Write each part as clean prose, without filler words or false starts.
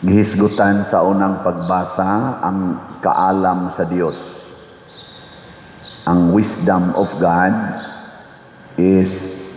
Gihisgutan sa unang pagbasa ang kaalam sa Dios. Ang wisdom of God is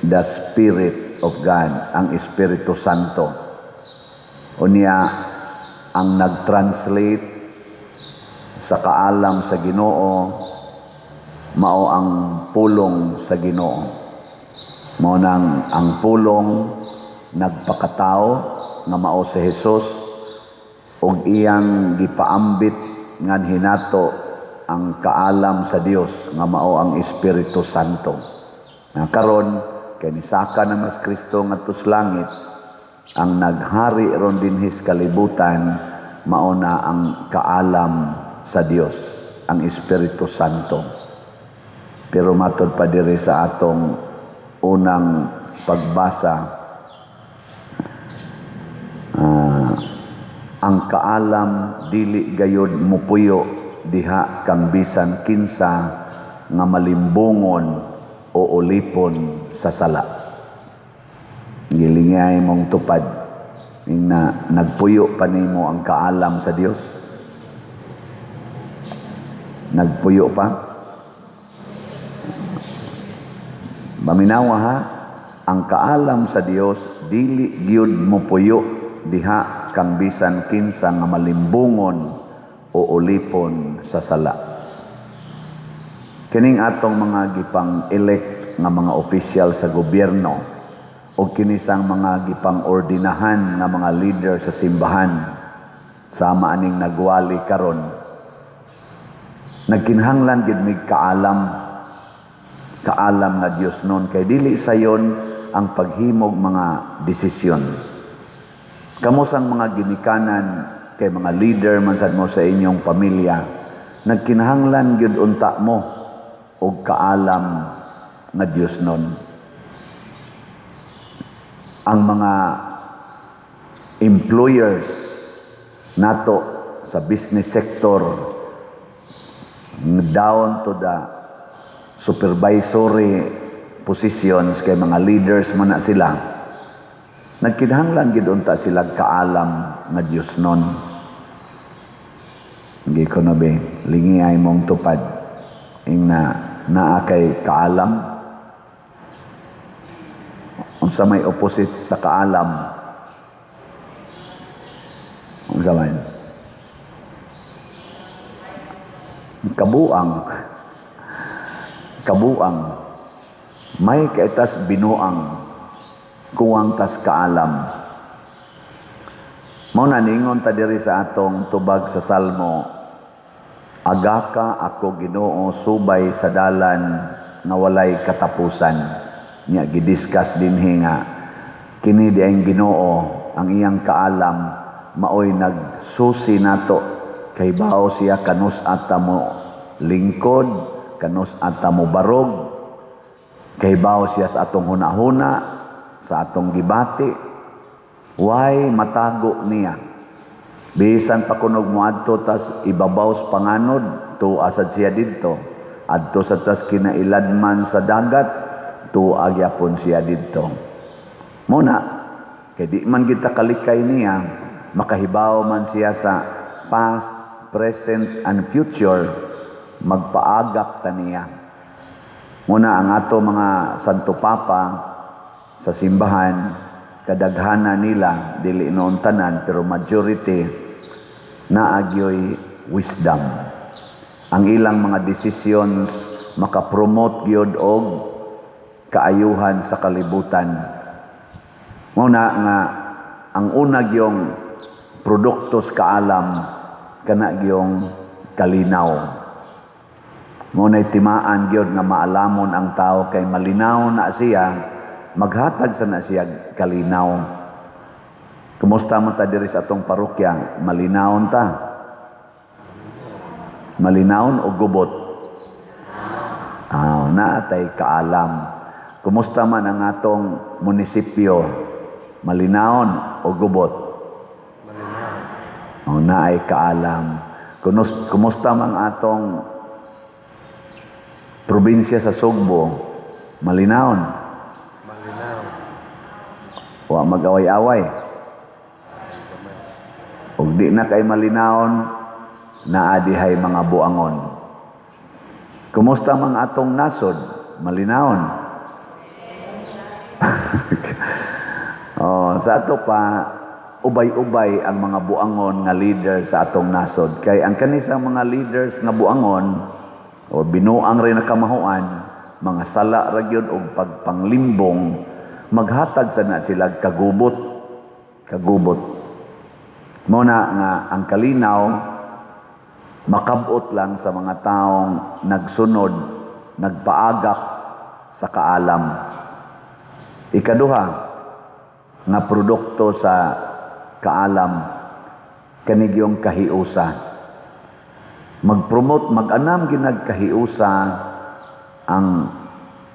the Spirit of God, ang Espiritu Santo. Unya, ang nag-translate sa kaalam sa Ginoo mao ang pulong sa Ginoo. Mao nang ang pulong nagpakatao nga mao si Jesus ug iyang gipaambit nganhi nato ang kaalam sa Dios nga mao ang Espiritu Santo. Nga karon kay nisaka na mas Kristo ngadto sa langit, ang naghari ron dinhi sa kalibutan mao na ang kaalam sa Dios, ang Espiritu Santo. Pero matod pa diri sa atong unang pagbasa, ang kaalam dili gayod mupuyo diha kang bisan kinsa nga malimbungon o ulipon sa sala. Gilingay mong tupad na nagpuyo pa nimo ang kaalam sa Dios. Nagpuyo pa. Paminawa ha, ang kaalam sa Dios dili gyud mopuyo diha kang bisan kinsa nga malimbungon o ulipon sa sala. Kining atong mga gipang-elect nga mga opisyal sa gobyerno o kinisang mga gipang-ordinahan nga mga leader sa simbahan sama aning nagwali karon, nagkinahanglan gid mig kaalam, kaalam nga Dios nun, kay dili sayon ang paghimog mga desisyon. Kamo sang mga ginikanan kay mga leader man sad mo sa inyong pamilya, nagkinahanglan gyud unta mo og kaalam nga Dios nun. Ang mga employers nato sa business sector down to the supervisory positions, kay mga leaders man na sila, nagkinahanglan gid unta sila kaalam nga Dios nun. Hindi ko na be, lingi ay mong tupad ing na naa kay kaalam. Unsa may opposite sa kaalam? Unsa man? Kabuang. Kabuang. May kaitas binuang, kuwang tas kaalam. Mao na ningon ta diri sa atong tubag sa Salmo, agaka ako, Ginoo, subay sa dalan nga walay katapusan. Nya gidiscuss dinhi nga kini di ang Ginoo, ang iyang kaalam maoy nagsusi nato kay bao siya kanus ata mo lingkod, kanus ata mo barog, kay bao siya sa atong hunahuna, sa atong gibati. Why matago niya? Bisan pa kunog moadto tas ibabaw sa panganod, tuwa sad siya didto. Adto sa tas kinailadman sa dagat, tuwa gyapon siya didto. Muna, kay di man kita kalikay niya, makahibaw man siya sa past, present, and future, magpaagak ta niya. Muna ang ato mga Santo Papa sa simbahan, kadaghana nila, dili noon tanan, pero majority, naagyoy wisdom. Ang ilang mga decisions makapromote gyud og kaayuhan sa kalibutan. Muna nga ang una gyong produkto sa kaalam kana gyong kalinaw. Ngunay timaan gyud nga maalamon ang tao kay malinaw na siya, maghatag sa na siya kalinaw. Kumusta man ta diri sa atong parokya? Malinawon ta? Malinawon o gubot? Ah, naatay kaalam. Kumusta man ang atong munisipyo? Malinawon o gubot? Oh, naay kaalam. Kumusta man atong probinsya sa Sugbo? Malinawon? Malinaw. Wa mag-away-away? Ug di na kay malinawon, naa dihay mga buangon. Kumusta mang atong nasod? Malinawon? Oh, sa ato pa, ubay-ubay ang mga buangon nga leader sa atong nasod. Kay ang kanisang mga leaders nga buangon o binuang rin na kamahuan, mga sala ra gyud og pagpanglimbong, maghatag sa na sila kagubot. Kagubot. Mao na nga ang kalinaw makabot lang sa mga taong nagsunod, nagpaagak sa kaalam. Ikaduha nga produkto sa kaalam, kanigyong kahiusa. Magpromote, mag-anam ginag kahiusa ang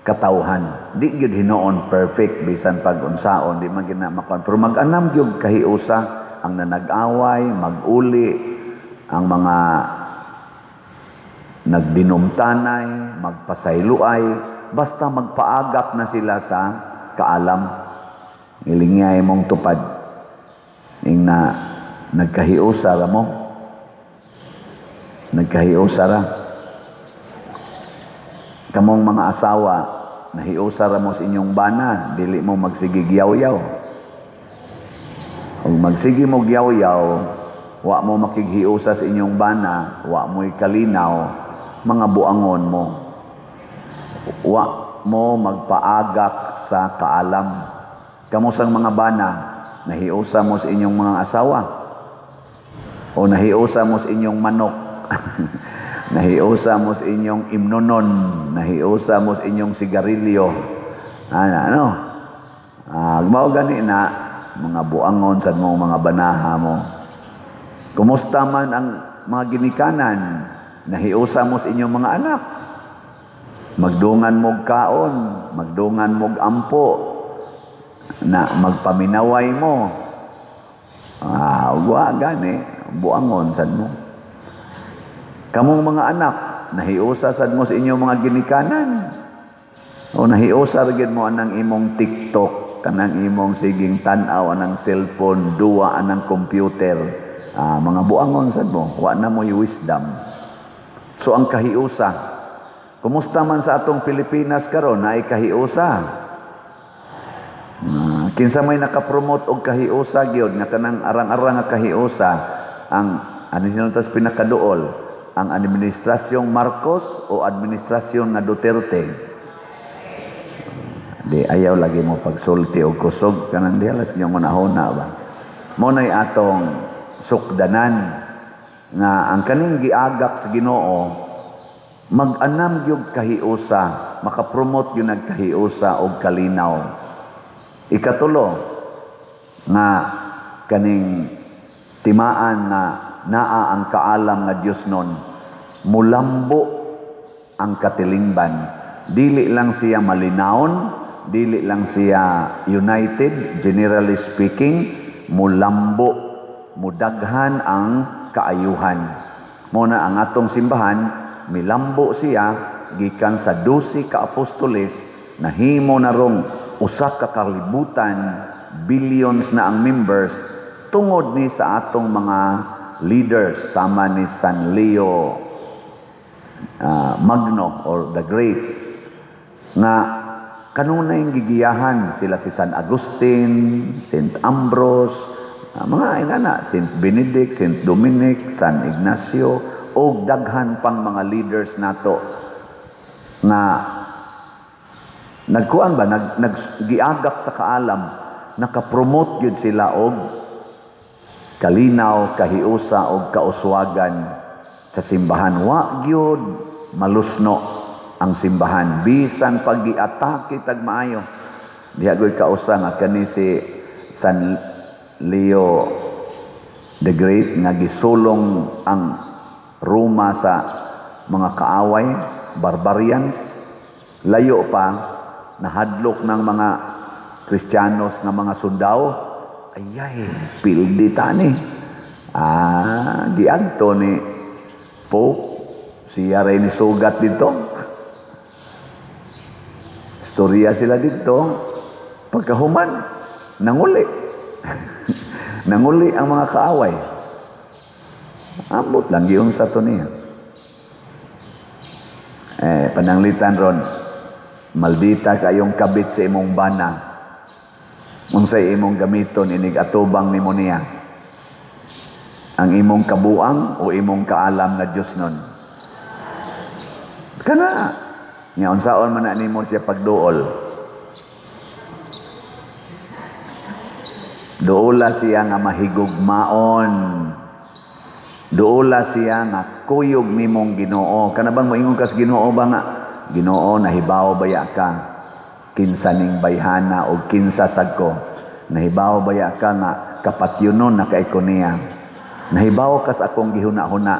katawhan. Di gyud hinuon perfect bisan pag unsaon, di man gina makuan. Pero mag-anam gyud kahiusa ang nanag-away, mag-uli, ang mga nagdinumtanay, magpasayloay, basta magpaagak na sila sa kaalam. Ilingay mong tupad. Ing na nagkahiusa ra mo. Nagkahiusa ra. Kamong mga asawa, nahiusa ra mo sa inyong bana, dili mo magsigig yaw-yaw. Kung magsige mo yaw-yaw, wa mo makighiusa sa inyong bana, wa mo'y kalinaw, mga buangon mo. Wa mo magpaagak sa kaalam. Kamusang mga bana, nahiusa mo sa inyong mga asawa? O nahiusa mo sa inyong manok? Nahiusa mo sa inyong imnonon? Nahiusa mo sa inyong sigarilyo? Ano? Ano? Mao gani na, mga buangon sa mong mga banaha mo. Kumusta man ang mga ginikanan? Nahiusa mo sa inyong mga anak? Magdungan mog kaon, magdungan mog ampo, na magpaminaway mo. Wa gani, buangon sad mo. Kamong mga anak, nahiusa sad mo sa inyong mga ginikanan? O nahiusa ra gyud mo anang imong TikTok, kanang imong siging tan-aw anang cellphone, duwa anang computer. Mga buangon sad mo, wa na mo'y wisdom. So ang kahiusa, kumusta man sa atong Pilipinas karon, naay kahiusa? Kinsa may nakapromote og kahiusa gyud nga kanang arang-arang nga kahiusa, ang ano sila tas pinakaduol, ang administrasyong Marcos o administrasyon nga Duterte? Di ayaw lagi mo pagsulti og kusog kanang diha las inyong hunahuna ba. Mo nay atong sukdanan nga ang kaning giagak sa Ginoo mag-anam gyud kahiusa, makapromote gyud nagkahiusa og kalinaw. Ikatulo nga kaning timaan nga naa ang kaalam nga Dios nun, mulambo ang katilingban. Dili lang siya malinawon, dili lang siya united, generally speaking, mulambo, mudaghan ang kaayuhan. Mo na ang atong simbahan, milambo siya gikan sa 12 ka apostoles, nahimo na rong usa ka kalibutan, billions na ang members tungod ni sa atong mga leaders sama ni San Leo Magno or the Great nga kanunay gigiyahan sila si San Agustin, Saint Ambrose, mga ingana, Saint Benedict, Saint Dominic, San Ignacio, og daghan pang mga leaders nato nga nagkuan ba nag, nag giagak sa kaalam, nakapromote gyud sila og kalinaw, kahiusa og kauswagan sa simbahan. Wa gyud malusno ang simbahan bisan pag giatake tag maayo. Diha gyud kausa nga kani si San Leo the Great nga gisulong ang Roma sa mga kaaway, barbarians, layo pa nahadlok ng mga Kristiyanos nga mga sundao. Ayay, pildi tani. Giadto ni Pope, siya rin ni sugat dito. Istorya sila dito. Pagkahuman, nanguli. Nanguli ang mga kaaway. Ambot lang giunsa to niya. Eh, pananglitan ron, maldita kayong kabit sa imong bana. Unsay imong gamiton inig atubang nimo niya? Ang imong kabuang o imong kaalam nga Diyos nun? Kana. Nga unsaon man na nimo siya pagduol? Duola siya nga mahigugmaon. Duola siya nga kuyog nimong Ginoo. Kana bang moingon kas Ginoo ba nga Ginoo, nahibaw baya ka kinsa ning bayhana o kinsa sad ko? Nahibaw baya ka nga kapatyunon na kay ko niya? Nahibaw kas akong gihuna-huna,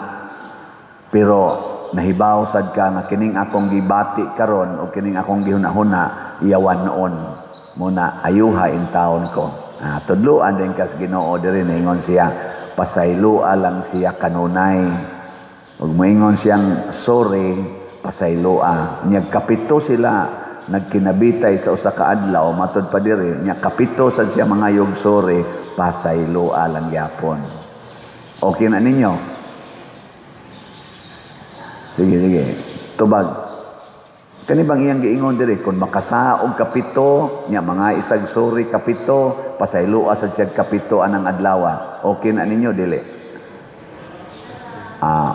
pero nahibaw sad ka nga kining akong gibati karon o kining akong gihuna-huna iyawan noon muna ayuha in taon ko. Tudloan din kas Ginoo diri, ningon siya pasayloa lang siya kanunay. Ug moingon siyang sorry, pasayloa. Nya kapito sila nagkinabitay sa usa ka adlaw, matud pa diri, nya kapito sad siya mangayog sorry, pasayloa lang gyapon. Okay na ninyo? Sige, sige. Tubag. Kani bang iyang giingon diri, kung makasaog kapito, nya mga isag sorry kapito, pasayloa sad siya kapito anang adlaw. Okay na ninyo, dili?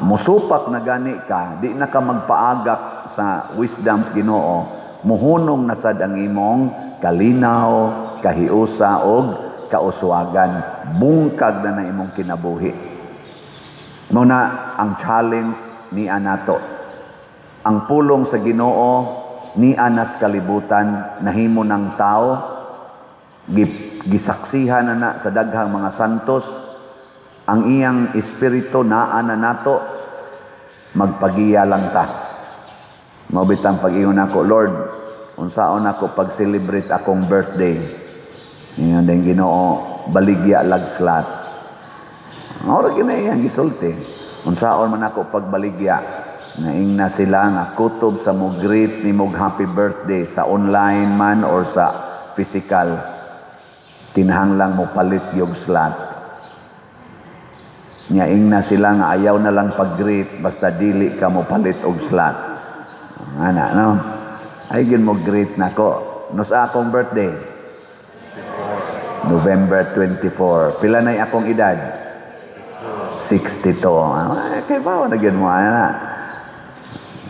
Musupak na gani ka, di na ka magpaagak sa wisdoms Ginoo, muhunong na sad ang imong kalinaw, kahiusa og kauswagan, bungkag na na imong kinabuhi. Muna ang challenge ni anato. Ang pulong sa Ginoo ni anas kalibutan nahimo ng tao, gisaksihan na na sa daghang mga santos, ang iyang espiritu naa na nato, magpagiya lang ta. Mao bitang pag-ingon nako, "Lord, unsaon nako pag-celebrate akong birthday?" Ingon din Ginoo, "Baligya lag slot." Ora gyud na iyang gisulti. "Unsaon man ako pagbaligya?" Naing na sila nga kutob sa mo greet nimo happy birthday sa online man or sa physical, kinahanglang mo palit yung slot. Nya ingna sila nga ayaw na lang pag-greet basta dili ka mo palit og slot. Ana no. Ay gin mo greet nako. Nos akong birthday. November 24. Pila nay akong edad? 62. Ay, kay bawo na gyud mo ana.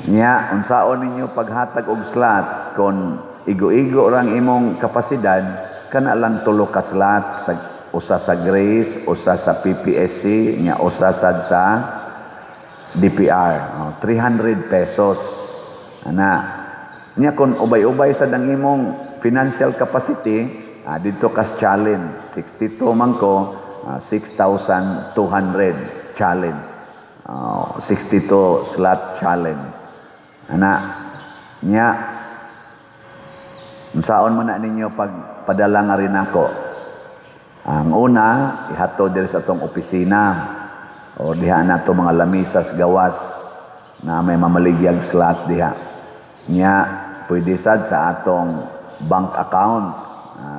Nya unsaon ninyo paghatag og slot kon igo-igo rang imong kapasidad, kana lang tulo ka slot, sa usa sa Grace, usa sa PPSC, nya usa sad sa DPR. Oh, 300 pesos. Ana. Nya kon ubay-ubay sad ang imong financial capacity, didto kas challenge. 62 man ko, 6,200 challenge. 62 slot challenge. Ana. Nya unsaon man na ninyo pagpadala nga rin ako? Ang una, ihatod diri sa atong opisina o diha na to mga lamisas gawas na may mamaligyag slot diha. Nya pwede sad sa atong bank accounts.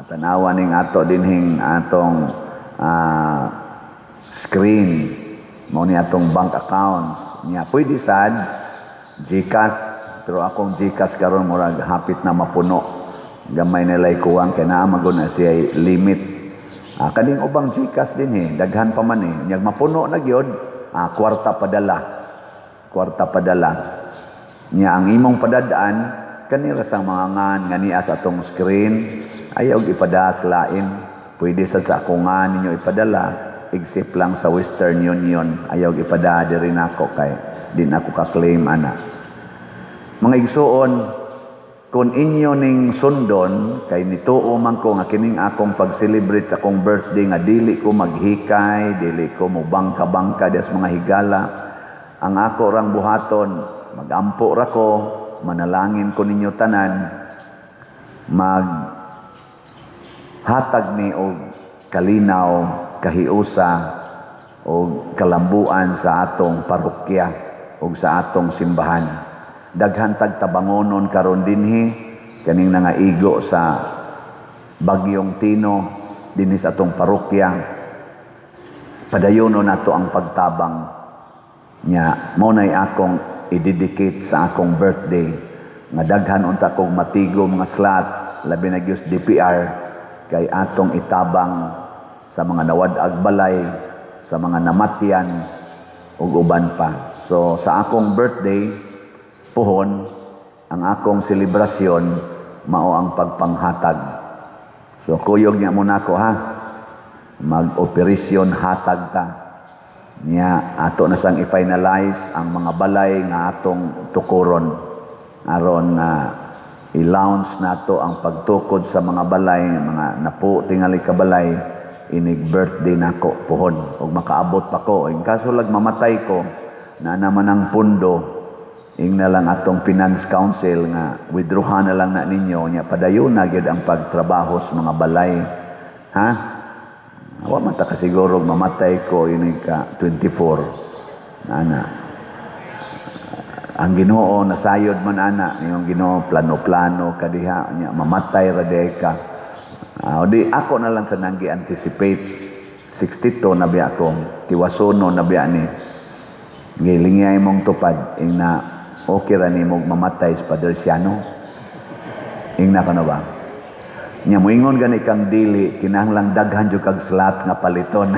Tanawa ning ato dinhing atong screen mao ni atong bank accounts. Nya pwede sad GCash, pero akong GCash karon murag hapit na mapuno. Gamay na lay kuwang kay naa magud na siya limit. Kaning ubang GCash din eh, daghan pa man eh. Nyag mapuno na gyud, kwarta padala. Kwarta padala. Nya ang imong padadaan kanira sa mga ngan nga niya sa atong screen, ayaw ipadas lain. Pwede sad sa akong ngan ninyo ipadala, except lang sa Western Union. Ayaw ipada diri nako kay di na ako ka-claim ana. Mga igsuon, kung inyo ning sundon, kay nituo man ko nga kining akong pag-celebrate sa akong birthday nga dili ko maghikay, dili ko mobangka-bangka des mga higala. Ang ako rang buhaton, magampo ra ko, manalangin ko ninyo tanan, maghatag ni og kalinaw, kahiusa og kalambuan sa atong parokya og sa atong simbahan. Daghan tag tabangonon karon dinhi kaning nangaigo sa Bagyong Tino dinhi sa atong parokya. Padayono nato ang pagtabang. Nya mao nay akong i-dedicate sa akong birthday nga daghan unta kog matigom nga slot, labi na gyud DPR, kay atong itabang sa mga nawad-ag balay, sa mga namatyan ug uban pa. So sa akong birthday puhon, ang akong selebrasyon mao ang pagpanghatag. So kuyog niya muna ko ha. Mag-operasyon hatag ta. Nya ato na sang i-finalize ang mga balay nga atong tukuron aron nga i-launch nato ang pagtukod sa mga balay, mga napo tingali ka balay, inig birthday nako puhon ug makaabot pa ko. In kaso lag mamatay ko na naman ang pundo, ing na lang atong finance council nga withdraw na lang na ninyo, nya padayon na gyud ang pagtrabaho sa mga balay, ha. Wa man ta kasiguro mamatay ko inig ka 24 ana. Ang Ginoo nasayod man ana, yung Ginoo plano-plano kadiha, nya mamatay ra diay ka. Ah, di ako na lang sa nang gi-anticipate. 62 na biya ko, tiwasono na biya ni. Gilingay mong tupad ing na okay ra nimo mamatay sa Padersiano. Ing na ka na ba? Nya moingon gani kang dili, kinahanglang daghan jud kag slot nga paliton.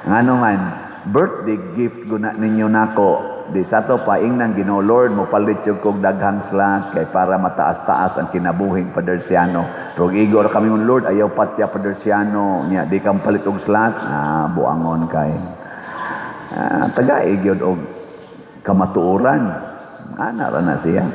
Ngano man, birthday gift guna ninyo nako. Di sa to pa ingnan Ginoo, "Lord, mo palit jud kog daghang slot kay para mataas-taas ang kinabuhing Padersiano." Pero igo ra kami, "Lord, ayaw patya Padersiano nya di kang palit og slot." Ah, buangon kay. Ah, tagai gyud og kamatuoran. Ana ra na siya.